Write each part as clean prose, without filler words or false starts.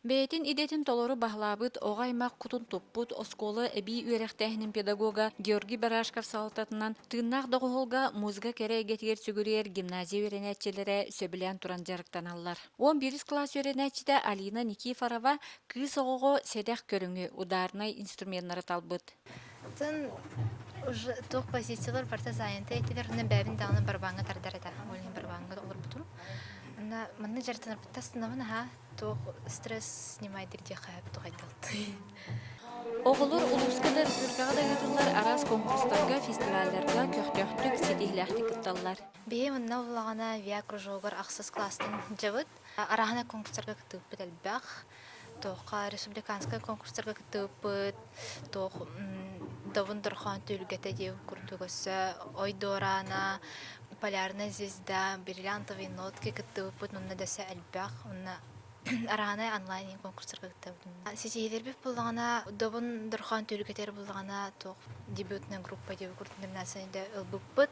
Бэйэтин идэтин толору баһылаабыт, оҕо аймах кутун туппут оскуола эбии үөрэхтээһинин педагога Георгий Барашков салалтатынан тыыннаах доҕуһуолга музыка кэрэ эйгэтигэр сүгүрүйэр гимназия үөрэнээччилэрэ сөбүлээн туран дьарыктаналлар. 11 кылаас үөрэнээччитэ Алина Никифорова кыыс оҕоҕо сэдэх көрүҥү, ударнай инструменнары талбыт. Атын уже туох позициялар барыта заняты этилэр, онно бэйэбин даҕаны барабааҥҥа тардар этэ. Ол иһин барабааҥҥа олорбутум. Онно манна дьарыктанарбыттан астынабын аһаа. Туох стресс снимайдыр диэххэ сөп тухайдалт. Оҕолор улууска да, республикаҕа да ыытыллар араас конкурстарга, фестивалларга көхтөөхтүк, ситиһиилээхтик кытталлар. Биһи манна буллаҕына ВИА кружогар ахсыс класстан дьабыт. Араһана конкурстарга кыттыбыппыт элбэх. Туохха республиканскай конкурстарга кыттыбыппыт, туох Добун Дорхоон түһүлгэтэ диэн курдук өссө Ой Дуораана, Полярная звезда, Бриллиантовые нотки кыттыбыппыт онно да өссө элбэх. Онно араанай онлайн конкурстарга кыттабыт. Ситиһиилэрбит буллаҕына, Добун Дорхоон түһүлгэтигэр буллаҕына туох дебютная группа диэбит курдук номинацияны ылбыппыт.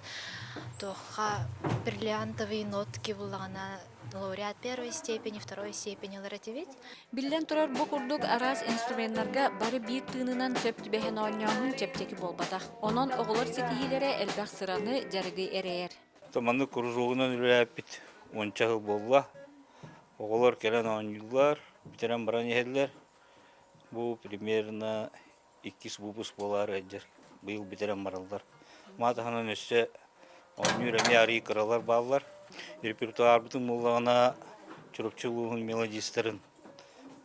Туохха Бриллиантовые нотки буллаҕына лауреат первой степени, второй степени ылар этибит. Биллэн турар, бу курдук араас инструменнарга бары биир тыынынан сөп түбэһэн оонньооһун чэпчэки буолбатах. Онон оҕолор ситиһиилэрэ элбэх сыраны, дьарыгы эрэйэр. Маннык кружогунан үлэлээппит уонча сыл буолла. Оҕолор кэлэн оонньууллар, бүтэрэн баран иһэллэр. Бу примерно иккис выпуск буолаары сылдьар. Быйыл бүтэрэн бараллар. Маа таһынан өссө оонньуур эмиэ арыый кыралар бааллар. Репертуарбытын буллаҕына Чурапчы улууһун мелодистарын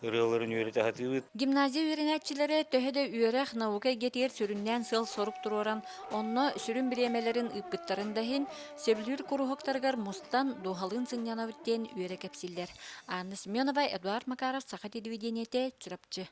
ырыаларын үөрэтэ сатыыбыт. Гимназия үөрэнээччилэрэ төһө да үөрэх, наука эйгэтигэр сүрүннээн сыал-сорук туруоран, онно сүрүн бириэмэлэрин ыыппыттарын да иһин, сөбүлүүр куруһуоктарыгар мустан, дууһалыын сынньанабыт диэн үөрэ кэпсииллэр. Анна Семенова, Эдуард Макаров, Саха телевидениетэ, Чурапчы.